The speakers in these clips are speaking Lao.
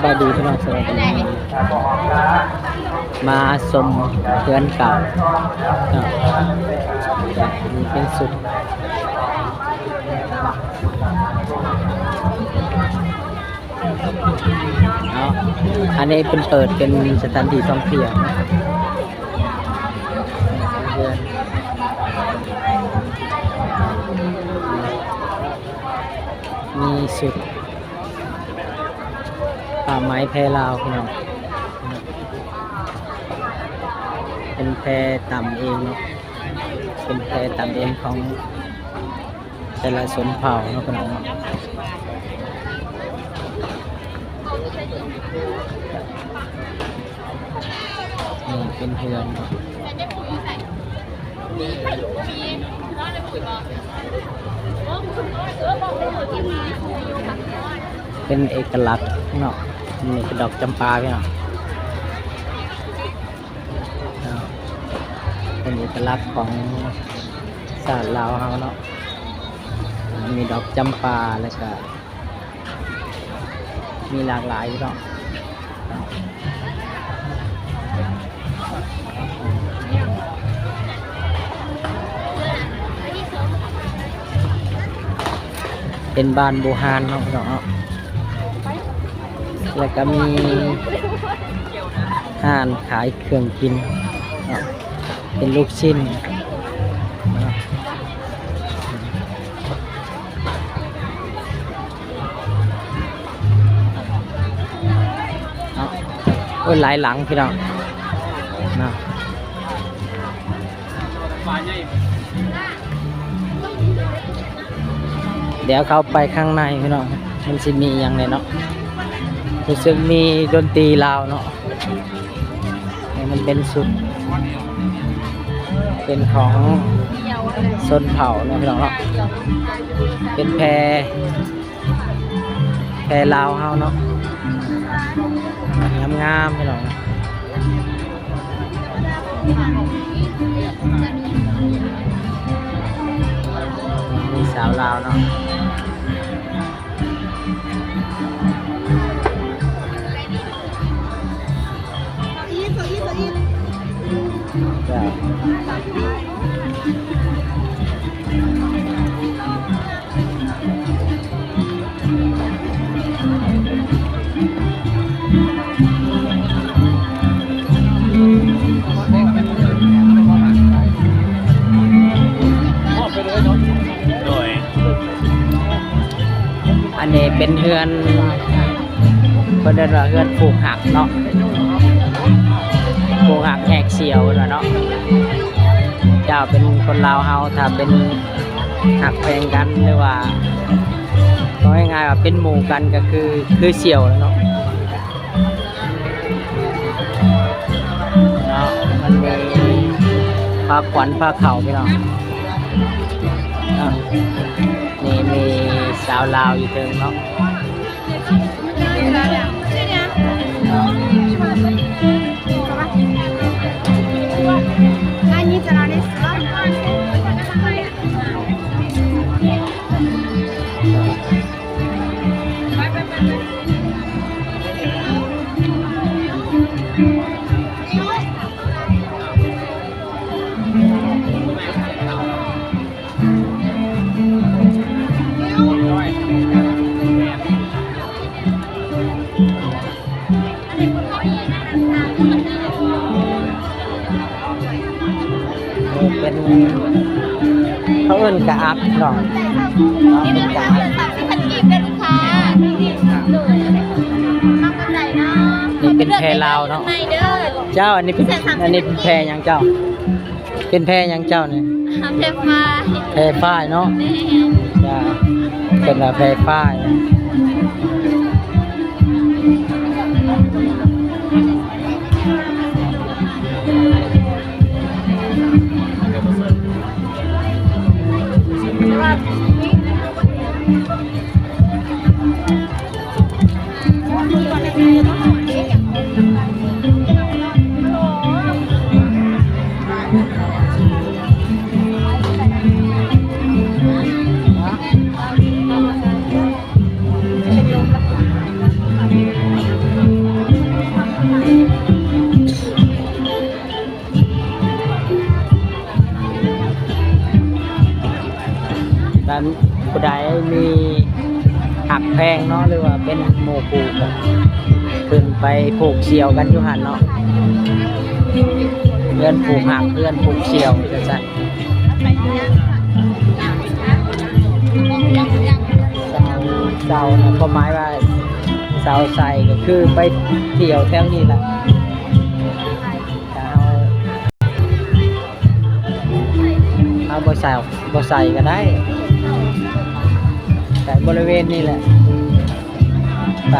ສະບາຍດີພີ່ນ້ອງ ສະບາຍດີ ມາຊົມເຮືອນເກົ່າເນາະ ນີ້ເປັນສຸດ ເນາະ ອັນນີ້ເພິ່ນເປີດເປັນສະຖານທີ່ທ່ອງທ່ຽວ ເຮືອນ ມີຊຸດຜ້າໄໝແພລາວພີ່ນ້ອງ ເປັນແພຕຳເອງເນາະ ເປັນແພຕຳເອງຂອງ ແຕ່ລະຊົນເຜົ່າເນາະ ພີ່ນ້ອງເນາະ ນີ້ເປັນເຮືອນ ເປັນເອກະລັກເນາະ ນີ້ເປັນດອກຈຳປາພີ່ນ້ອງ ເປັນເອກະລັກຂອງຊາດລາວເຮົາເນາະ ມີດອກຈຳປາ ແລ້ວກະມີຫຼາກຫຼາຍຢູ່ເນາະ ເປັນບ້ານບູຮານເນາະ ພີ່ນ້ອງເນາະ ແລ້ວກະມີຮ້ານຂາຍເຄື່ອງກິນເນາະ ເປັນລູກຊິ້ນເນາະ ເນາະ ໂອ້ຍ ຫຼາຍຫຼັງພີ່ນ້ອງເນາະ ດຽວເຂົ້າໄປຂ້າງໃນພີ່ນ້ອງ ມັນຊິມີຫຍັງແດ່ເນາະ ຮູ້ສຶກມີດົນຕີລາວເນາະ. ນີ້ມັນເປັນຊຸດ ເປັນຂອງຊົນເຜົ່າເນາະ ພີ່ນ້ອງເນາະ ເປັນແພ ແພລາວເຮົາເນາະ ງາມໆ ພີ່ນ້ອງ ມີສາວລາວເນາະ. ໂດຍ ອັນນີ້ເປັນເຮືອນ ເພິ່ນເອີ້ນວ່າເຮືອນຜູກຮັກເນາະ ຜູກຮັກແຫກສ່ຽວເພິ່ນວ່າເນາະ. ເຈົ້າເປັນຄົນລາວເຮົາ ຖ້າເປັນຮັກແພງກັນ ຫຼືວ່າ ເວົ້າງ່າຍໆວ່າເປັນໝູ່ກັນ ກໍຄື ຄືສ່ຽວແຫຼະເນາະ. ເນາະ ມັນມີຜ້າຂວັນຜ້າເຂົ້າ ພີ່ນ້ອງເນາະ. ນີ້ມີສາວລາວຢູ່ເທິງເນາະ.ເປັນ ເຂົາເອີ້ນກະອັກເນາະ ເປັນກະອັກ. ນີ້ເປັນແພລາວເນາະ. ເຈົ້າ ອັນນີ້ເປັນ ອັນນີ້ເປັນແພຫຍັງເຈົ້າ? ເປັນແພຫຍັງເຈົ້ານີ້? ແພຝ້າຍ. ແພຝ້າຍເນາະ. ແມ່ນ. ເພິ່ນວ່າແພຝ້າຍ. ເ ແພງເນາະ ຫຼືວ່າເປັນໝູ່ຄູ່ ຂຶ້ນໄປຜູກສ່ຽວກັນຢູ່ຫັ້ນເນາະ ເຮືອນຜູກຮັກ ເຮືອນຜູກສ່ຽວ ວ່າຊັ້ນ. ເຊົາ ເຊົານະ ຄວາມໝາຍວ່າເຊົາໃສ່ ກໍຄືໄປທ່ຽວແຖວນີ້ລະ ຖ້າເຮົາ ເຮົາບໍ່ໃສ່ ບໍ່ໃສ່ກໍໄດ້ ໃສ່ບໍລິເວນນີ້ແຫຼະ ໄປ.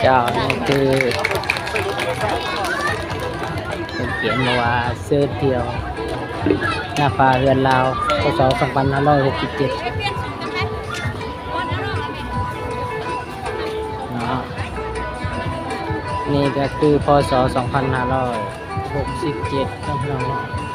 ເຈົ້າ ນີ້ຄືເພິ່ນຂຽນມາວ່າ ເຊີນທ່ຽວໜ້າຜາເຮືອນລາວ ພ.ສ. ສອງພັນຫ້າຮ້ອຍຫົກສິບເຈັດ ເນາະ ນີ້ກໍຄື ພ.ສ. ສອງພັນຫ້າຮ້ອຍຫົກສິບເຈັດ ເນາະ ພີ່ນ້ອງເນາະ.